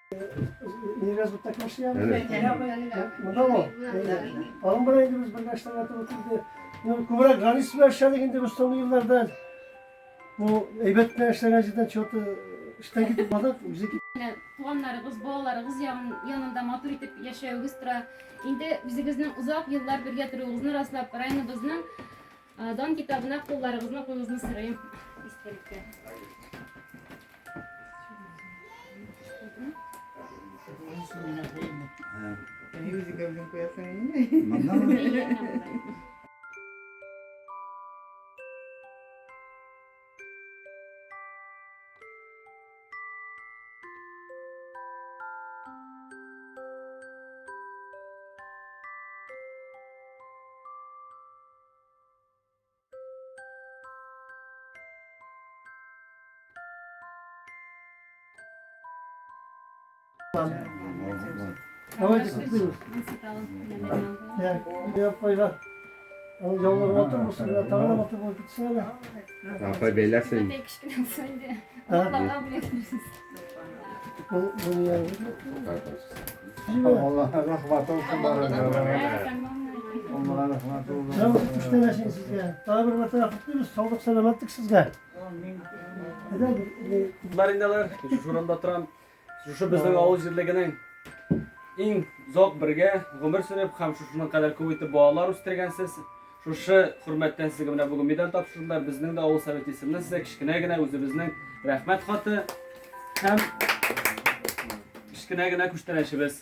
Аның белән инде без бергә эшләргә туры килде. Ну, күбрәк Ранис белән эшләдек инде без соңгы елларда. Ну, әйбәт кенә эшләгән җирдән чего-то эштән китеп бардык, үзе китте. Менә туганнарыгыз, балаларыгыз янында матур итеп яшәвегез тора. Инде үзегезнең озак еллар бергә торуыгызны раслап, районыбызның Дан китабына кулларыгызны куюыгызны сорыйм истәлеккә. Үзеңә үзең куясың инде. Давайте кутлыйбыз. Апайга яулыгы матур булсын, тагы да матур булып китсен әле. Апай бәйләрсең. Кечкенә булса инде. Балага бүләк бирсен. Аллаһ рәхмәт olsun барына. Аллаһ рәхмәт olsun. Күчтәнәчен сезгә. Тагы бер мәртәбә котлыйбыз. Саулык, сәламәтлек сезгә. Бар инде алар, шушы урында торам. Шушы безнең авыл җирлегенең иң озак бергә гомер сөреп һәм шушының кадәр күп итеп балалар үстергәнсез. Шушы хөрмәттән сезгә менә бүген медаль тапшырдылар. Безнең дә авыл советы исеменнән сезгә кечкенә генә үзебезнең рәхмәт хаты һәм кечкенә генә күчтәнәчебез.